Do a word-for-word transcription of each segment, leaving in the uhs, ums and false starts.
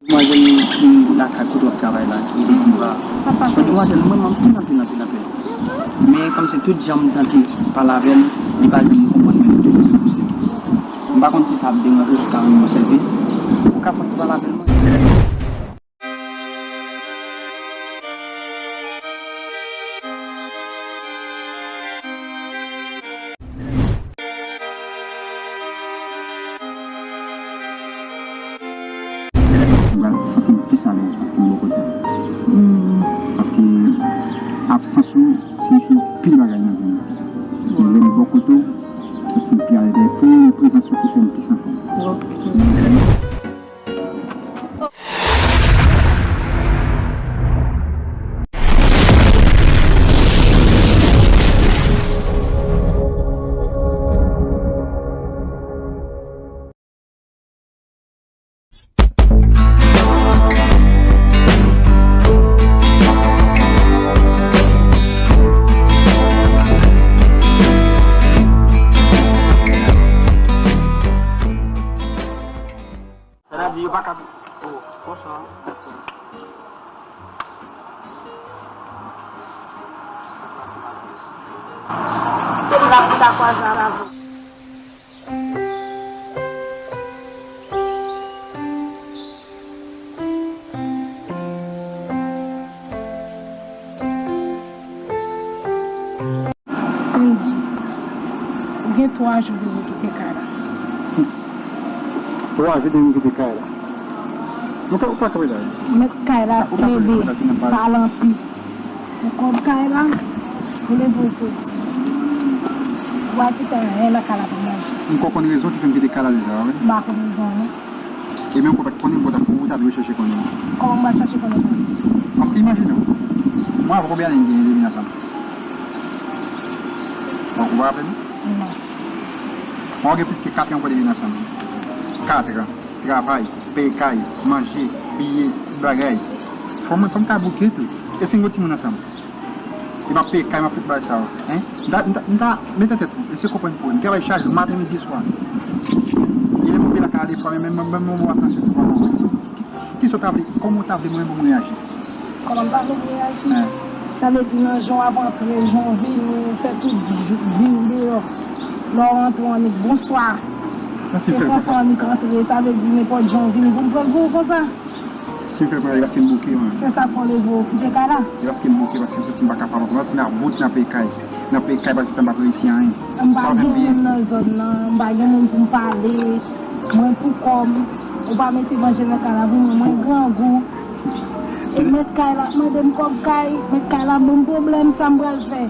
Demwazèl ki lakay kote w ap travay la, ki te diva. Sa pase? Demwazèl mwen renmen anpil, anpil, anpil, anpil. Men kòm se tout jan m tante pale avè l, li pa janm konprann mwen, li toujou repouse m. M pa konn si sa ap deranje w, si w ka rann mwen sèvis. Ou ka fè yon ti pale avè l, mwen. Mwen santi m plis alèz paske m bò kote w. Paske absans ou siyifi anpil bagay nan vi m. Lè m bò kote w, m santi m pi alèz. Dayè, premye prezans ou ki fè m plis anfòm. Sa vle di yo pa ka. Oh, konsa. Se m la pou ta kwaze avè w. Sendji, ou gen twa jou depi w kite kay la. Twa jou depi m kite kay la. Mwen pa, ou pa ka pale. Mèt kay la plede pale anpil. Ou kòb kay la, ou leve w soti. Ou pa kite anyen nan kay la pou manje. M ko konn rezon ki fè m kite kay la deja, wi. M pa konn rezon an non. E menm kòb konnen m konn ap kouri, ta dwe chèche konnen. Kòman m pral chache konnen sa? Paske imajine w, mwen avè w konbyen ane n genyen depi n ansanm? Bon, ou pa raple nou? Non. Mwen gen plis ke kat an ankò depi n ansanm. Kat an. Travay, peye kay, manje, biye, tout bagay. Fò mwen, fò m ka bouke tou. E si n gen timoun ansanm? E m ap peye kay, m ap fè tout bagay sa yo. Hein? M ta, m ta, m ta, mete tèt ou, eseye konprann pou ou. M travay chak jou, maten, midi, swa. E lè m rive lakay la defwa, men, men, men, men, men, atansyon, pou mwen, ki, ki, kisa w ta vle, kòman w ta vle mwen, mwen reyaji? Kòman m ta vle w reyaji? Hein. Sa vle di nan jan w ap antre, jan w vini, ou fè tout jou, vi w deyò. Lè w antre, w annik bonswa. Se konsa w annik antre, sa vle di nenpòt jan w vini pou m pran l pou ou konsa? Si m fè pran, e paske m bouke, mwen. Se sa k fè w leve w kite kay la? E paske m bouke, paske m santi m pa kapab ankò. M santi m about nan peye kay. Nan peye kay, paske m pa reyisi anyen. M pa gen moun nan zòn nan, m pa gen moun pou m pale. Mwen pou kò m. Ou pa mete manje nan kay la pou mwen, mwen grangou. E mèt kay la ap mande m kòb kay, mèt kay la ap ban m pwoblèm, sa m pral fè?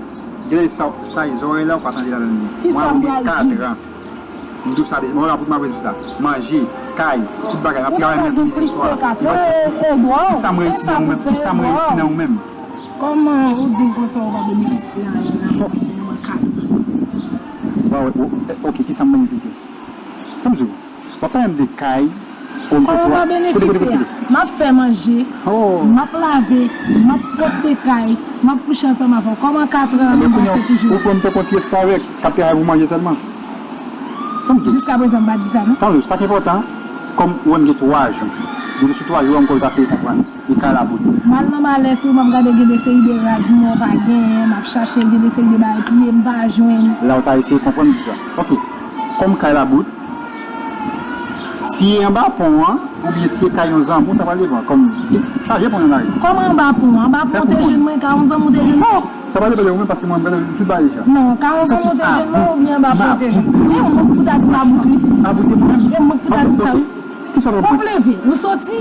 Gade sa, sa e zòrèy la, ou pa tande ladan li. Kisa m pral di? Mwen gen kat an. M di w sa deja, mwen la pou m ap di w sa. Manje, kay, tout bagay, m ap travay mèt midi swa. Kisa m reyisi nan ou menm? Kisa m reyisi nan ou menm? Kòman ou di m konsa ou pa benefisye anyen nan mwen kat? Bon, ok, kisa m benefisye? Tann m di w, w ap pale m de kay, Kòman m ap benefisye a? M ap fè manje, m ap lave, m ap pote kay, m ap kouche ansanm avè w. Kòman katran an mache toujou? Ou pran m tankou ti esklav k ap travay pou manje sèlman? Tann m di w. Jiskaprezan m pa di sa non. Tann m di w, sa k enpòtan, kòm ou wè m gen twa jou. Depi sou twa jou an, m kwè w ta eseye konprann. E kay la bout. M al nan malèt ou, m ap gade gen de seri de rad mwen pa genyen, m ap chache gen de seri de bagay piye m pa jwenn. La w ta eseye konprann m di sa. Ok. Kòm kay la bout, si e anba pon an, oubyen si e kay yon zanmi w, sa pral depann. Kòm, chaje pon nan lari. Kòman anba pon an? Anba pon ou te jwenn mwen, kay yon zanmi w te jwenn mwen? Sa pral depann de ou menm, paske mwen, mwen tout bagay deja. Non, kay yon zanmi w te jwenn mwen, oubyen anba pon ou te jwenn mwen? E mwen pou ta di m about wi. About de mwen menm? E mwen pou ta di sa wi. Kisa w ap pran? W ap leve, ou soti,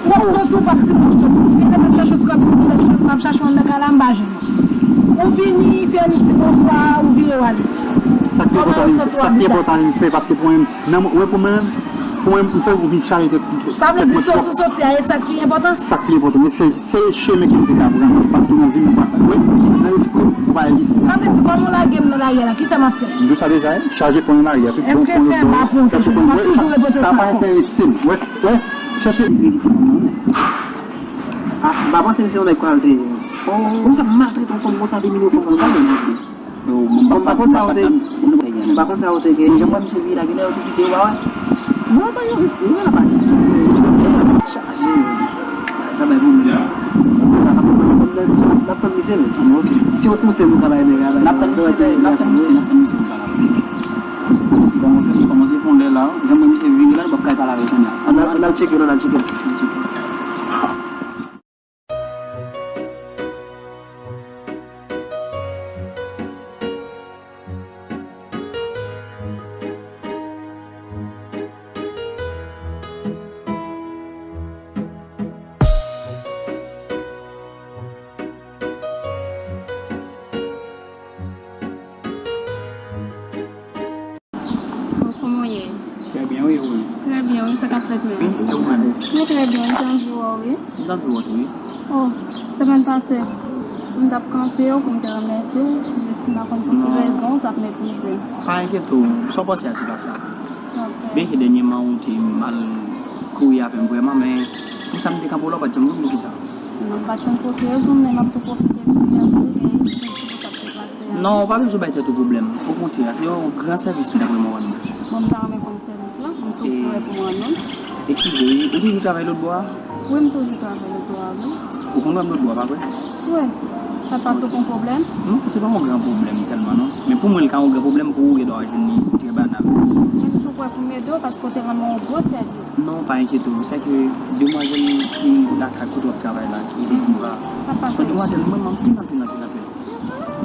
w ap soti, ou p ap di m w ap soti. Se lè m ap chache w sou kòb, m ap chache w anndan kay la, m pa jwenn ou. Ou vini, se annik di bonswa, ou vire w ale. Sa k pi enpòtan li m fè, sa k pi enpòtan li m fè, paske pou mwen, nan, wè pou mwen, pou mwen, m santi ou vin chaje tèt. Sa vle di soti, soti a, e sa k pi enpòtan? Sa k pi enpòtan, men se, se chemen ke m te ka pran, paske nan vi m ou pa kwè, nan lespri m ou pa egziste. Sa vle di kòm ou lage m nan lari a la, kisa m ap fè? M di w sa deja, wi, chaje pon nan lari a, tout bon pon yo, chaje pon yo, sa, sa pa enterese m. Wè, wè, chèche. Ah, m pa panse misye yon nèg kwa l te ye. Konsa m maltrete yon fanm konsa, de milyon fanm konsa, men. Bon, m pa konn sa ou te, m pa konn sa ou te gen. Jan m wè misye vire la, genlè yo te kite yo, pa wè? Mwen pa yon, mwen la pa gen. N ap tann misye, men. Ok. Si yon konsèy nou ka bay nèg la, bay. N ap tann misye, n ap tann misye, n ap tann misye pou pale avè l. Bon, anfèt, nou kòmanse fè yon lè la. Jan m wè misye vini la, nou p ap ka pale avè l kounye a. Ann al, ann al tcheke, ann al tcheke. Ann tcheke. Bon, kòman w ye? Trè byen, wi, ou menm? Trè byen, wi, sa k ap fèt menm? Wi, e ou menm? Mwen trè byen, m te anvi wè w, wi. M t anvi wè w tou, wi. Oh, semèn pase, m t ap kanpe w pou m te remèsye w, jis m pa konn pou ki rezon w t ap meprize m. Pa enkyete w, sa w panse a se pa sa. Ok. Byenke dènyèman ou te mal kouri avè m vrèman, men pou sa m te kanpe w la, w pa t janm konn poukisa. Non, m pa t konn pou ki rezon, men m ap tou pwofite di w mèsi, men eksplize m sa k te pase a. Non, ou pa bezwen bay tèt ou pwoblèm. Okontrè, se yon gran sèvis m ta renmen w rann mwen. Bon, m ta renmen konn sèvis la, m tou prè pou m rann ou l. Eskize, wi, ou toujou travay lòt bò a? Wi, m toujou travay lòt bò a, wi. Ou konn wè m lòt bò a, pa vre? Wi. Sa pa tou yon pwoblèm? Non, se pa yon gran pwoblèm tèlman, non. Men pou mwen, li ka yon gran pwoblèm, pou ou, gen dwa jwenn li trè banal. Men m tou prè pou m ede w, paske w te rann mwen yon gwo sèvis. Non, pa enkyete w. Sèke demwazèl ki lakay kote w ap travay la, ki rete Kiva, se yon demwazèl m renmen anpil, anpil, anpil, anpil.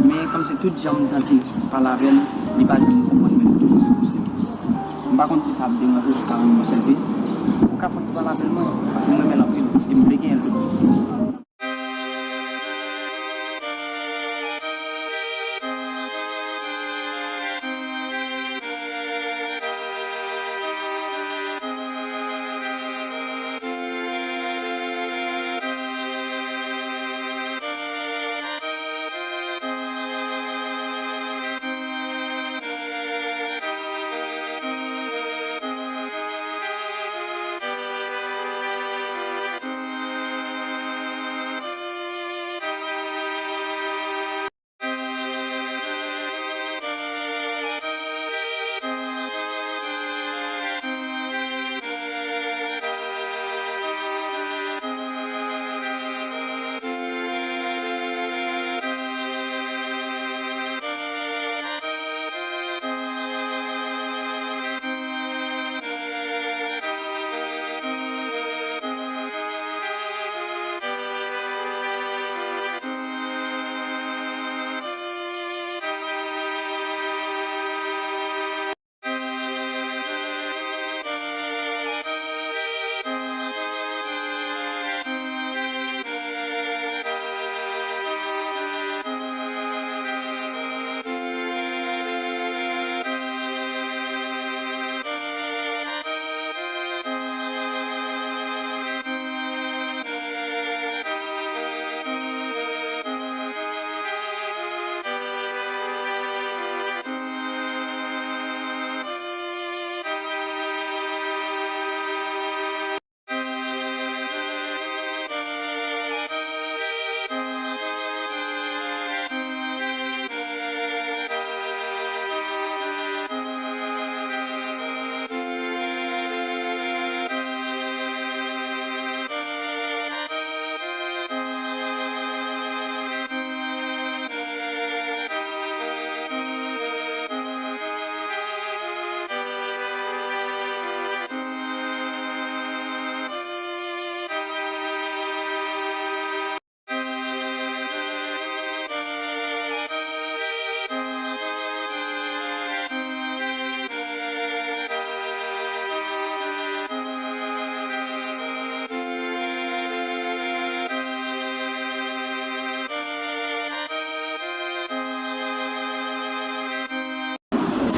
Men kòmsi tout jan m tante pale avè l, li pa janm konprann, men li toujou repouse m. M pa konn si sa ap deranje w, si w ka rann mwen sèvis. Ou ka fè yon ti pale avè l mwen, paske m renmen l anpil, e m vle genyen l tou.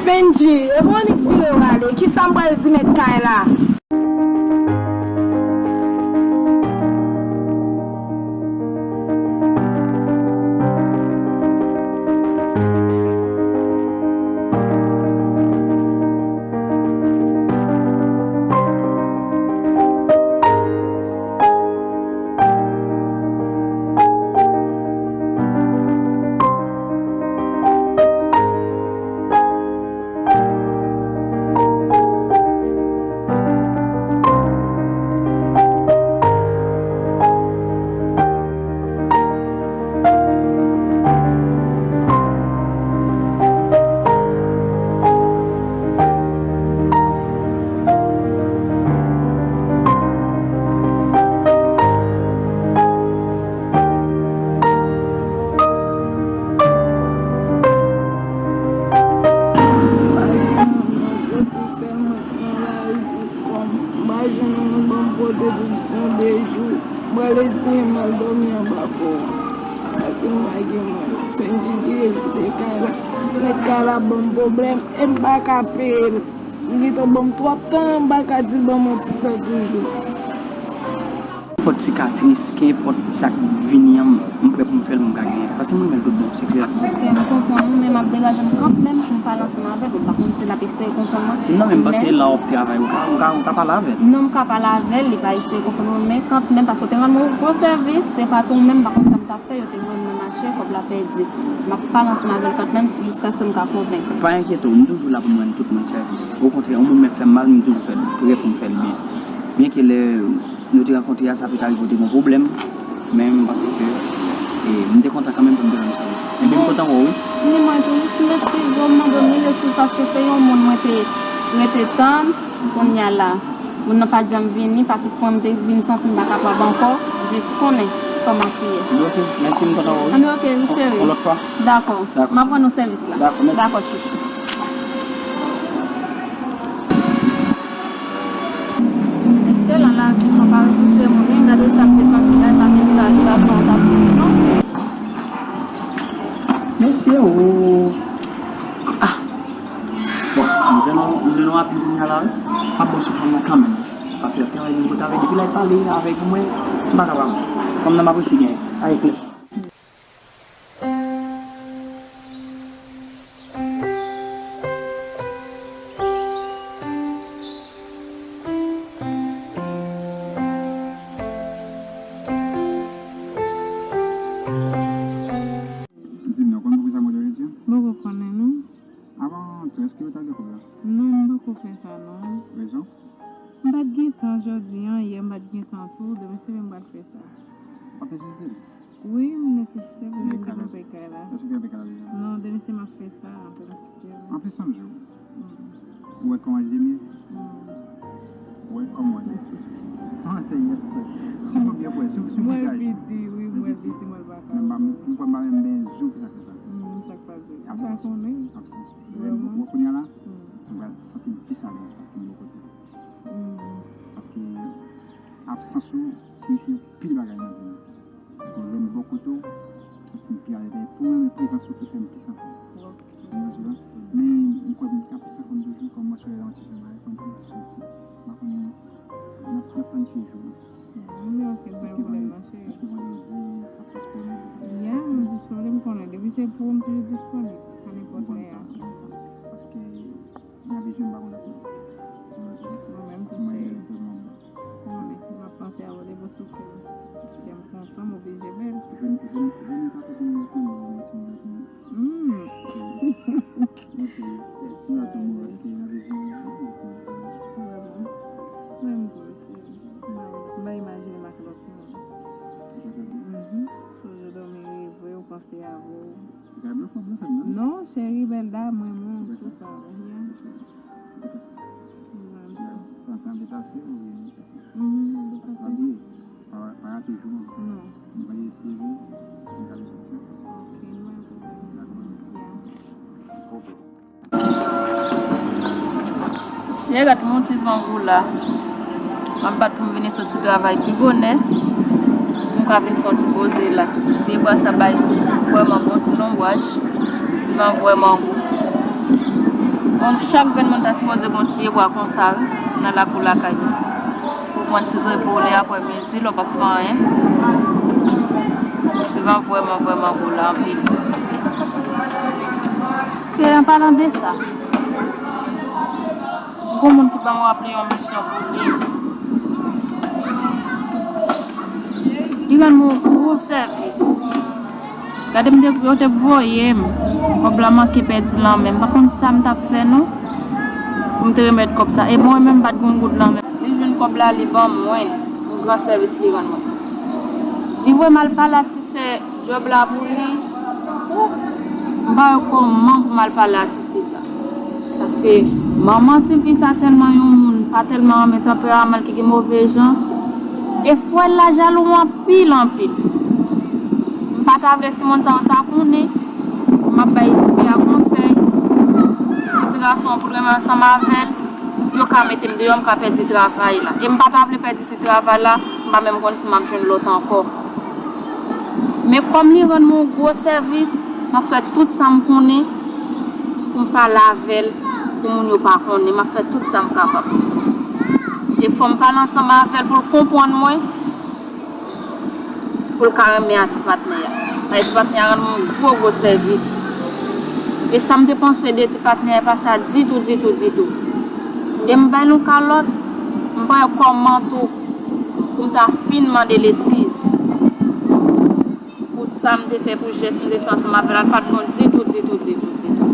Spendy, e bon annik vire yo ale, kisa m pral di mèt kay la? Yon de jou, m pral eseye m al dòmi anba pon an. Paske m pa gen mwen. Senjigi evite kay la. Nèg kay la ban m pwoblèm e m pa ka peye l. Li gentan ban m twòp tan, m pa ka di l ban m yon ti tan toujou. Nenpòt sikatris, kenpòt sa k vini an, m prè pou m fè l pou m ka genyen l. Paske m renmen l tout bon, se klè. Ok, m konprann ou, men m ap degaje m kanmenm pou m pale ansanm avè l. Ou pa konn si l ap eseye konprann mwen. Non, men m panse la w ap travay, ou ka, ou ka, ou ka pale avè l. Non, m ka pale avè l, li pa eseye konprann mwen, men kanmenm, paske w te rann mwen yon gwo sèvis, se pa tou menm, m pa konn sa m t ap fè, yo te voye m nan mache, kòb la pèdi. M ap pale ansanm avè l kanmenm, jiskaske m ka konvenk li. Pa enkyete w, m toujou la pou m rann tout moun sèvis. Okontrè, yon moun mèt fè m mal, m toujou fè l, prè pou m fè l byen. Byenke lè nou te rankontre a, sa te ka rive w te gen yon pwoblèm, men m panse ke, e, m te kontan kanmenm pou m te rann ou sèvis la. Ebyen, m kontan wè w, wi. Ni mwen tou, jis m eskize w, m mande w mil eskiz paske se yon moun mwen te rete tann, kounye a la, moun nan pa t janm vini, pa sispann m te vin santi m pa kapab ankò, jis konnen kòman ki ye. Anben, ok, mèsi, m kontan wè w, wi. Anben, ok, wi, cheri. Yon lòt fwa. Dakò. Dakò. M ap rann ou sèvis la. Dakò, mèsi. Dakò, chouchou. Mesye, nan lavi, fò pa repouse moun, wi. Gade sa m te pase a, e pa menm sa, se pa fè yon tap di non. Mesye, o. Ah. Bon, m jwenn yon, m jwenn yon apèl kounye a la, wi. M ap ba w sou fon nan kanmenm. Paske l ap travay menm kote avè l, depi la l pale avèk mwen, m pa kapab. Fanm nan m apresye genyen. Avèk plezi. Di m non, konn poukisa m rele w jodi a? M poko konnen non. Avan tou, èske yo ta gen kòb la? Non, m poko fè sa non. Rezon? M pa t gen tan jodi an, yè m pa t gen tan tou, demen se menm m pral fè sa. W ap nesesite li? Wi, m nesesite pou m vin kanpe kay la. Èske w kanpe kay la deja? Non, demen se m ap fè sa, anpil sijè. Anpil sanm jou. Ou wè kòman je m ye? Ou wè kòman w ye? An serye, èske si mwen byen kwè, sou, sou vizaj. Mwen piti, wi, mwen piti, mwen pa ka. Men m pa, m kwè m pa menm gen jou ki sa k fè sa. Sa k pase? Absans. Absans. Lè m wè kounye a la, m pral santi m pi alèz paske m bò kote w. Paske absans ou siyifi anpil bagay nan vi m. Bon, lè m bò kote w, m santi m pi alèz. Pou mwen, prezans ou ki fè m pi santi m. Ou konprann sa? Men m kwè m ka pi santi m toujou, kòm mwen sou yon ti jan bagay, fò m pran ti soti. M pa konnen, n ap, n ap planifye jou an. Èske vandredi, èske vandredi w ap disponib? Ya, m disponib, m konnen. Depi se pou ou, m toujou disponib. A nenpòt lè a. Paske N ap bezwen m pa konn ap. Mwen menm tou, cheri. Konnen, m ap panse a ou depi sou kè m. Kè m kontan, m oblije bèl. Jwenn, jwenn, jwenn yon paket moun nan fanmi ou, mwen ti moun nan fanmi. Hmm. Mwen se, mwen la tou mwen paske n ap bezwen. Vrèman. Mwen menm tou, cheri. M pa, m pa imajine m ak lòt moun. Mhm. Toujou dòmi reve, ou panse avè w. Gad lòt fanm nan fè m nan. Non, cheri, bèl dam, mwen, mwen, tout sa, yeah. Sa, sa deplase oubyen? Mhm, nan deplase. Pa bliye, pa, pa rate jou an. Non. Nou va eseye, nou ka soti. Ok, nou pa gen pwoblèm. Dakò. Yeah. Ok. Mesye, gad yon ti van gou la. M ap bat pou m vini soti travay pi bonè, pou m ka vin fè yon ti poze la. Ti pyebwa sa bay vrèman bon ti lonbraj, ti van vrèman gou. Bon, chak grenn moun ta sipoze gen yon ti pyebwa konsa, wi, nan lakou lakay yo. Pou pran ti repo lè aprèmidi, lè w p ap fè anyen. Ti van vrèman, vrèman gou la, anpil. Se an palan de sa, gon moun ki ban m raple yon misyon pou li. Li rann mwen yon gwo sèvis. Gade m te, yo te voye m. Kòb la manke pèdi nan men m. M pa konn sa m t ap fè non. Pou m te remèt kòb sa. E mwen menm m pa t gen yon goud nan men m. Li jwenn kòb la, li ban mwen yon gran sèvis li rann mwen. Li voye m al pale ak ti sè djòb la pou li. M pa wè kòman pou m al pale ak ti fi sa. Paske manman ti fi sa tèlman yon moun pa tèlman renmen tanperaman l, ki gen move jan. E frè l la jalou anpil, anpil. M pa ta vle si moun sa yo ta konnen, m ap bay ti fi a konsèy, pou ti gason an pou l renmen ansanm avè l. Yo ka mete m deyò, m ka pèdi travay la. E m pa ta vle pèdi ti travay la, m pa menm konn si m ap jwenn lòt ankò. Men kòm li rann mwen yon gwo sèvis, m ap fè tout sa m konnen pou m pale avè l, pou moun yo pa konnen. M ap fè tout sa m kapab. E fò m pale ansanm avè l pou l konprann mwen, pou l ka renmen a ti patnè a. Paske ti patnè a rann mwen yon gwo, gwo sèvis. E sa m te panse de ti patnè a, e pa sa ditou, ditou, ditou. E m bay l yon kalòt, m pran yon kòm manto pou m ta fin mande l eskiz. Pou sa m te fè, pou jès m te fè ansanm avè l, l pa t bon ditou, ditou, ditou, ditou.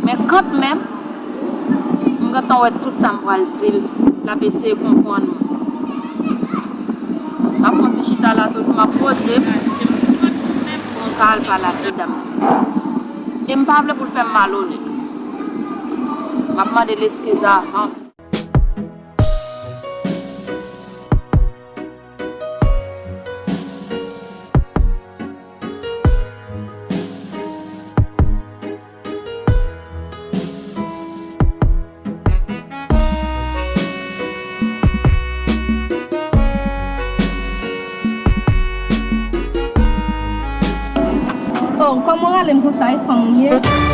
Men kanmenm, m gentan wè tout sa m pral di l, l ap eseye konprann mwen. M ap fè yon ti chita la toujou, m ap poze m pou m ka al pale a ti dam nan. E m pa vle pou l fè m malonèt. M ap mande l eskiz avan. Oh, kòman w rale m konsa, e fanm ou m ye?